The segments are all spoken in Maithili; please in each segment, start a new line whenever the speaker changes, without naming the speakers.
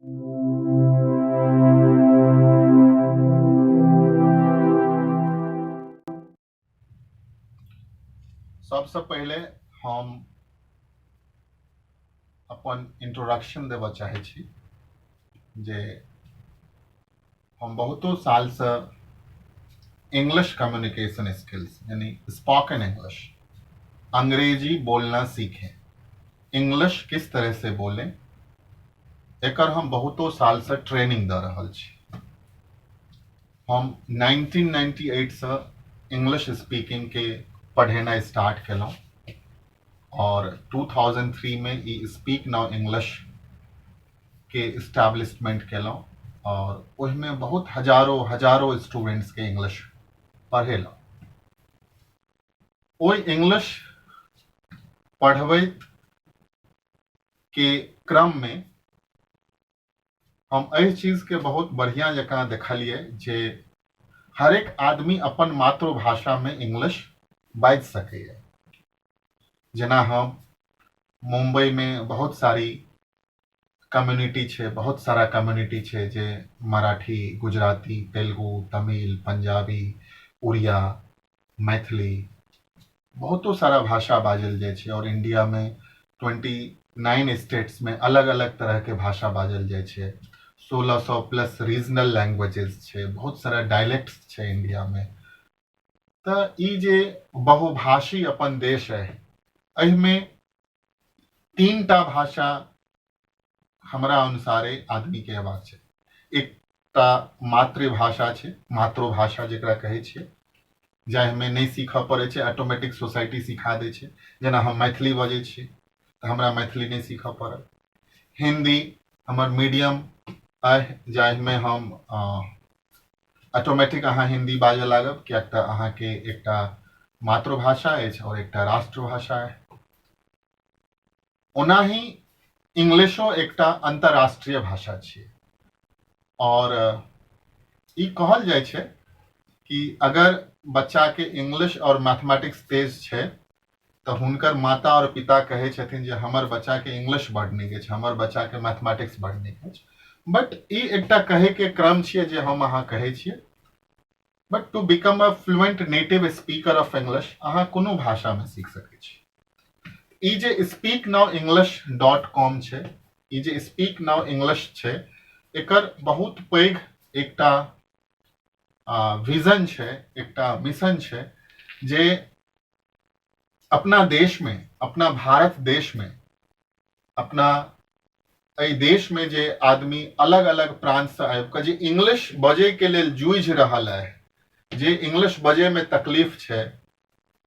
सबसँ पहिले हम अपन इंट्रोडक्शन देबऽ चाहै छी जे हम बहुतो सालसँ इंग्लिश कम्युनिकेशन स्किल्स यानी स्पोकन इंग्लिश, अंग्रेजी बोलना सीखें, इंग्लिश किस तरह से बोलें, एकर हम बहुतो सालसँ ट्रेनिंग दऽ रहल छी। हम 1998 सँ इंग्लिश स्पीकिंगके पढ़ेनाइ स्टार्ट केलहुँ आओर 2003 मे ई स्पीक now English के इस्टेब्लिशमेंट केलहुँ आओर ओहिमे बहुत हजारो हजारो स्टूडेंट्सके इंग्लिश पढ़ेलहुँ। ओहि इंग्लिश पढ़बैत के क्रममे हम एहि चीजके बहुत बढ़िआँ जकाँ देखलियै जे हरेक आदमी अपन मातृभाषामे इंग्लिश बाजि सकैए। जेना हम मुम्बईमे बहुत सारी कम्युनिटी छै, बहुत सारा कम्युनिटी छै जे मराठी, गुजराती, तेलुगु, तमिल, पंजाबी, उड़िया, मैथिली, बहुतो सारा भाषा बाजल जाइ छै आओर इण्डियामे 29 स्टेट्समे अलग अलग तरहके भाषा बाजल जाइ छै। 1600 प्लस रीजनल लैंग्वेजेस छै, बहुत सारा डायलेक्ट्स छै इण्डियामे। तऽ ई जे बहुभाषी अपन देश अइ, एहिमे 3टा भाषा हमरा अनुसारे आदमीके अयबाक छै। एकटा मातृभाषा छै, मातृभाषा जकरा कहै छियै, जाहिमे नहि सीखऽ पड़ै छै, ऑटोमेटिक सोसाइटी सिखा दै छै। जेना हम मैथिली बजै छी तऽ हमरा मैथिली नहि सीखऽ पड़ल। हिन्दी हमर मीडियम अइ, जाहिमे हम ऑटोमेटिक अहाँ हिन्दी बाजऽ लागब, किएक तऽ अहाँके एकटा मातृभाषा अछि आओर एकटा राष्ट्रभाषा अइ। ओनाही इंग्लिशो एकटा अंतर्राष्ट्रीय भाषा छियै आओर ई कहल जाइ छै कि अगर बच्चाके इंग्लिश आओर मैथमेटिक्स तेज छै तऽ हुनकर माता आओर पिता कहै छथिन जे हमर बच्चाके इंग्लिश बड्ड नीक अछि, हमर बच्चाके मैथमेटिक्स बड्ड नीक अछि। बट ई एकटा कहैके क्रम छियै जे हम अहाँ कहै छियै। But to become a fluent native speaker of English अहाँ कोनो भाषामे सीख सकै छी। ई जे speak now English dot com छै, ई जे स्पीक now English छै, एकर बहुत पैघ एकटा विजन छै, एकटा मिशन छै जे अपना देशमे, अपना भारत देशमे, अपना एहि देशमे जे आदमी अलग अलग प्रान्तसँ आबि कऽ जे इंग्लिश बजैके लेल जूझि रहल अइ, जे इंग्लिश बजैमे तकलीफ छै,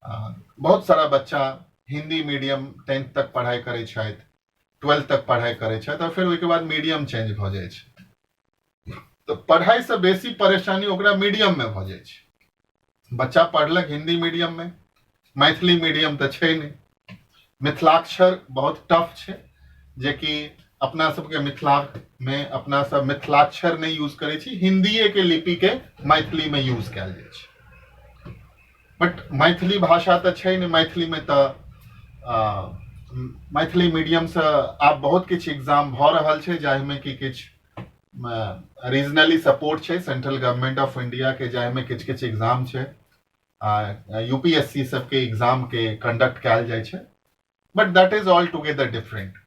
बहुत सारा बच्चा हिंदी मीडियम 10th तक पढ़ाइ करै छथि, 12th तक पढ़ाइ करै छथि आओर फेर ओहिके बाद मीडियम चेंज भऽ जाइ छै। तऽ पढ़ाइसँ बेसी परेशानी ओकरा मीडियममे भऽ जाइ छै। बच्चा पढ़लक हिंदी मीडियममे, मैथिली मीडियम तऽ छै नहि, मिथिलाक्षर बहुत टफ छै, जेकि अपना सबके मिथिलामे अपना सब मिथिलाक्षर नहि यूज करै छी, हिन्दीएके लिपिके मैथिलीमे यूज कयल जाइ छै। बट मैथिली भाषा तऽ छै नहि, मैथिलीमे तऽ मैथिली मीडियमसँ आब बहुत किछु एग्जाम भऽ रहल छै जाहिमे कि किछु रीजनली सपोर्ट छै सेंट्रल गवर्नमेंट ऑफ इंडिया के, जाहिमे किछु किछु एग्जाम छै, यू पी एस सी सबके एग्जाम के कंडक्ट कयल जाइ छै, but that is all together different.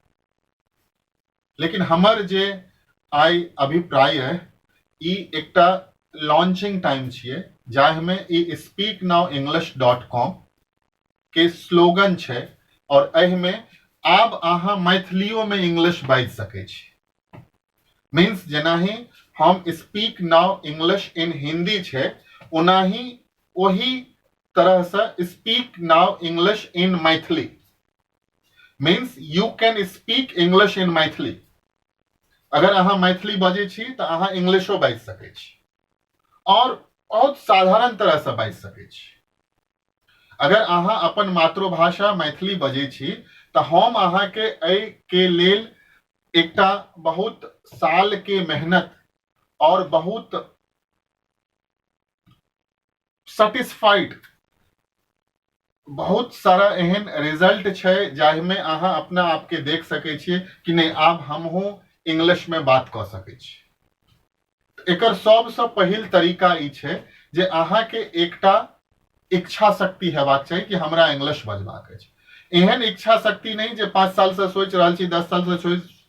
लेकिन हमर जे आइ अभिप्राय अइ, ई एकटा लॉन्चिंग टाइम छियै जाहिमे ई speak now English dot com के स्लोगन छै और एहिमे आब अहाँ मैथिलियोमे इंग्लिश बाजि सकै छी। मीन्स जेनाही हम speak now English in Hindi छै, ओनाही ओही तरहसँ speak now English in Maithili, means you can speak English in Maithili. अगर अहाँ मैथिली बजै छी तऽ अहाँ इंग्लिशो बाजि सकै छी और बहुत साधारण तरहसँ बाजि सकै छी। अगर अहाँ अपन मातृभाषा मैथिली बजै छी तऽ हम अहाँके एहिके लेल एकटा बहुत साल के मेहनत और बहुत सेटिस्फाइड बहुत सारा एहन रिजल्ट छै जाहिमे अहाँ अपना आपके देख सकै छियै कि नहि आब हमहूँ इंग्लिशमे बात कऽ सकै छी। एकर सबसँ पहिल तरीका ई छै जे अहाँके एकटा इच्छा शक्ति हेबाक चाही कि हमरा इंग्लिश बजबाक अछि। एहन इच्छा शक्ति नहि जे 5 सालसँ सोचि रहल छी, 10 सालसँ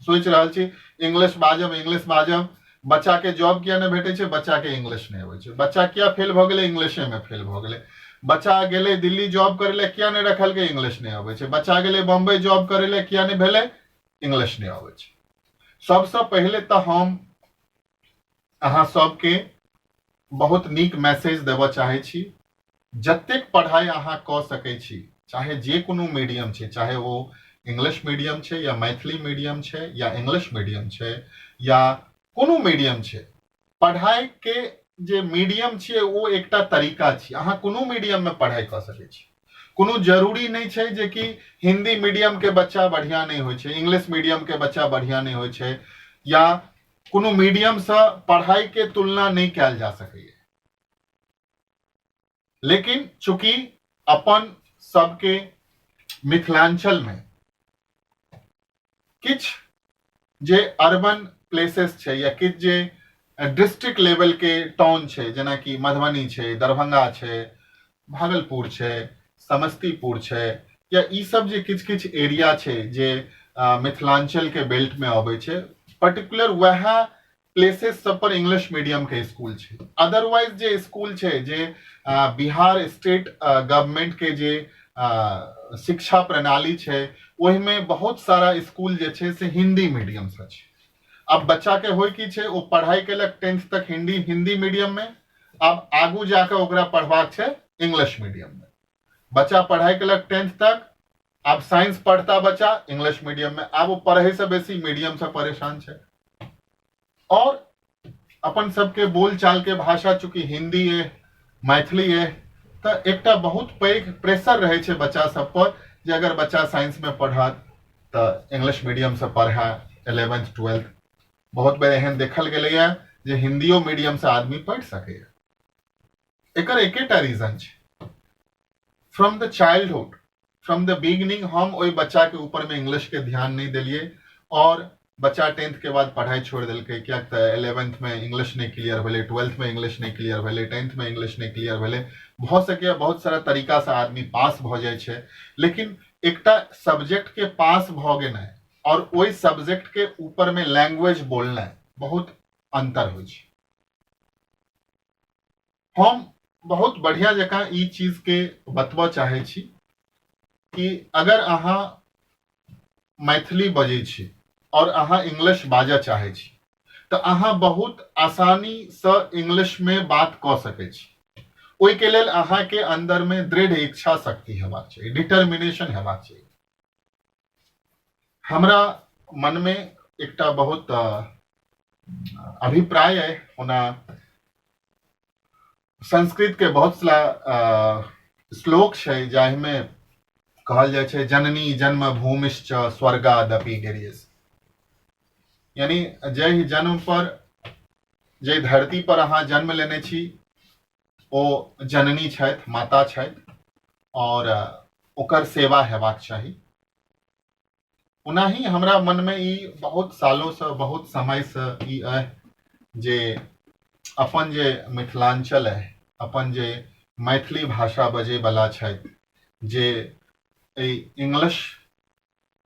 सोचि रहल छी इंग्लिश बाजब, इंग्लिश बाजब। बच्चाके जॉब किया नहि भेटै छै? बच्चाके इंग्लिश नहि अबै छै। बच्चा किया फेल भऽ गेलै? इंग्लिशेमे फेल भऽ गेलै। बच्चा गेलै दिल्ली जॉब करै लए, किया नहि रखलकै? इंग्लिश नहि अबै छै। बच्चा गेलै बम्बई जॉब करै लए, किया नहि भेलै? इंग्लिश नहि अबै छै। सबसँ पहिले तऽ हम अहाँ सबके बहुत नीक मैसेज देबऽ चाहै छी। जतेक पढ़ाइ अहाँ कऽ सकै छी, चाहे जे कोनो मीडियम छै, चाहे ओ इंग्लिश मीडियम छै या मैथिली मीडियम छै या इंग्लिश मीडियम छै या कोनो मीडियम छै, पढ़ाइके जे मीडियम छियै ओ एकटा तरीका छियै। अहाँ कोनो मीडियममे पढ़ाइ कऽ सकै छी। कोनो जरूरी नहि छै जे कि हिंदी मीडियमके बच्चा बढ़िआँ नहि होइ छै, इंग्लिश मीडियमके बच्चा बढ़िआँ नहि होइ छै, या कोनो मीडियमसँ पढ़ाइके तुलना नहि कयल जा सकैए। लेकिन चूँकि अपन सबके मिथिलाञ्चलमे किछु जे अर्बन प्लेसेस छै या किछु जे डिस्ट्रिक्ट लेवलके टाउन छै, जेनाकि मधुबनी छै, दरभंगा छै, भागलपुर छै, समस्तीपुर छै, या ई सब जे किछु किछु एरिया छै जे मिथिलाञ्चलके बेल्टमे अबै छै, पर्टिकुलर वएह प्लेसेस सब पर इंग्लिश मीडियम के स्कूल छै। अदरवाइज जे स्कूल छै जे बिहार स्टेट गवर्नमेंट के जे शिक्षा प्रणाली छै ओहिमे बहुत सारा स्कूल जे छै से हिंदी मीडियम से छै। अब बच्चा के होय की छै, ओ पढ़ाई केलक 10th तक हिंदी हिंदी मीडियम में, अब आगू जाके ओकरा पढ़बाक छै इंग्लिश मीडियम में। बच्चा पढ़ाई केलक 10th तक, आब साइंस पढ़ता बच्चा इंग्लिश मीडियम में, आब ओ पढ़े से बेसी मीडियम से परेशान छै। और अपन सबके बोलचाल के भाषा चूँकि हिंदी है, मैथिली है, तऽ एकटा बहुत पैघ प्रेशर रहै छै बच्चा सब पर जे अगर बच्चा साइंस में पढ़त तऽ इंग्लिश मीडियम से पढ़े 11th 12th। बहुत बेर एहन देखल गेलैया जे हिंदियो मीडियम से आदमी पढ़ि सकैया। एकर एकेटा रीजन छै, from the childhood, from the beginning हम ओहि बच्चा के ऊपर में इंग्लिश के ध्यान नहीं देलिए और बच्चा 10th के बाद पढ़ाई छोड़ देलकै, कियाक तऽ 11th में इंग्लिश नहीं क्लियर भेलै, 12th में इंग्लिश नहीं क्लियर भेलै, 10th में इंग्लिश नहीं क्लियर भेलै। भऽ सकैए बहुत सारा तरीका से आदमी पास भऽ जाइ छै, लेकिन एकटा सब्जेक्ट के पास भऽ गेनाइ और ओहि सब्जेक्ट के ऊपर में लैंग्वेज बोलनाइ बहुत अंतर होइ छै। हम बहुत बढ़िया जकाँ ई चीज के बतबऽ चाहै छी कि अगर अहाँ मैथिली बजै छी और अहाँ इंग्लिश बाजऽ चाहै छी तऽ अहाँ बहुत आसानीसँ इंग्लिशमे बात कऽ सकै छी। ओहिके लेल अहाँके अन्दरमे दृढ़ इच्छा शक्ति हेबाक चाही, डिटर्मिनेशन हेबाक चाही। हमरा मनमे एकटा बहुत अभिप्राय अइ। ओना संस्कृत के बहुत सारा श्लोक छै जाहिमे कहल जाइ छै जननी जन्म भूमिश्च स्वर्गादपि गरीयसी, यानी जाहि जन्म पर, जाहि धरती पर अहाँ जन्म लेने छी ओ जननी छथि, माता छथि, और ओकर सेवा हेबाक चाही। ओनाही हमरा मनमे ई बहुत सालोसँ, बहुत समयसँ ई अइ जे अपन जे मिथिलाञ्चल अइ, अपन जे मैथिली भाषा बजैवला छथि, जे एहि इंग्लिश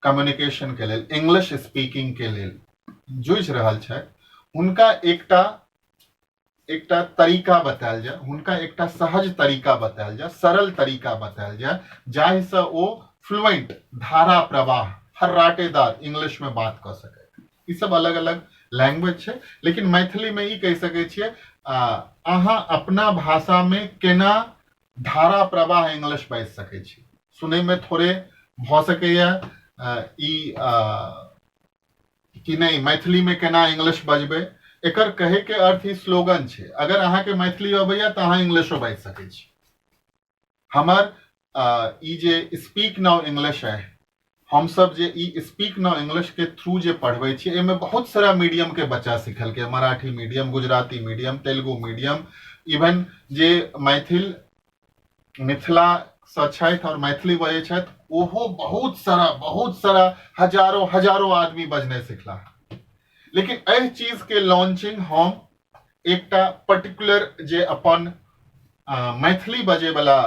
कम्युनिकेशनके लेल, इंग्लिश स्पीकिंगके लेल जूझि रहल छथि, हुनका एकटा एकटा तरीका बतायल जाय, हुनका एकटा सहज तरीका बतायल जाय, सरल तरीका बतायल जाय जाहिसँ ओ फ्लुएंट, धारा प्रवाह, फर्राटेदार इंग्लिश में बात कऽ सकै। ई सब अलग अलग लैंग्वेज छै, लेकिन मैथिली में ई कहि सकै छियै अहाँ अपना भाषा में केना धारा प्रवाह इंग्लिश बाजि सकै छी। सुनैमे थोड़े भऽ सकैया ई कि नहि मैथिलीमे केना इंग्लिश बजबै, एकर कहैके अर्थ ई स्लोगन छै, अगर अहाँके मैथिली अबैया तऽ अहाँ इंग्लिशो बाजि सकै छी। हमर ई जे स्पीक now English है, हमसब जे ई स्पीक now English के थ्रू जे पढ़बै छी, एहिमे बहुत सारा मीडियम के बच्चा सिखलकै, Marathi medium, Gujarati medium, Telugu medium, even जे मैथिल मिथिलासँ छथि आओर मैथिली बजै छथि ओहो बहुत सारा हजारो हजारो आदमी बजनाइ सिखला। लेकिन एहि चीज के लॉन्चिंग हम एकटा पर्टिकुलर जे अपन मैथिली बजे वाला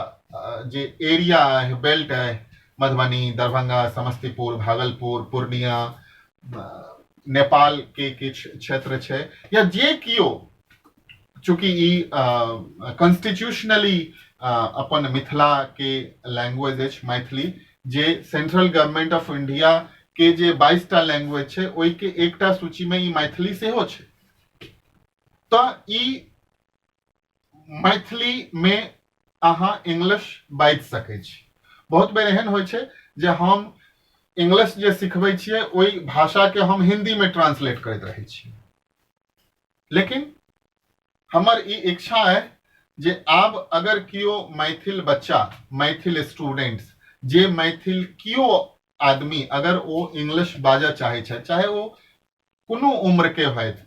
जे एरिया है, बेल्ट है, मधुबनी, दरभंगा, समस्तीपुर, भागलपुर, पूर्णिया, नेपाल के किछु क्षेत्र छै, या जे कियो, चूँकि ई कॉन्स्टिट्यूशनली अपन मिथिला के लैंग्वेज अछि मैथिली, जे सेंट्रल गवर्नमेंट ऑफ इंडिया के जे 22 टा लैंग्वेज छै ओहिके एकटा सूची में ई मैथिली सेहो छै। तऽ ई मैथिली में अहाँ इंग्लिश बाजि सकै छी। बहुत बेर एहन होइ छै जे हम इंग्लिश जे सिखबै छियै ओहि भाषाके हम हिंदीमे ट्रांसलेट करैत रहै छी, लेकिन हमर ई इच्छा है जे आब अगर केओ मैथिल बच्चा, मैथिल स्टूडेंट्स, जे मैथिल केओ आदमी अगर ओ इंग्लिश बाजऽ चाहै छथि, चाहे ओ कोनो उम्र के होथि,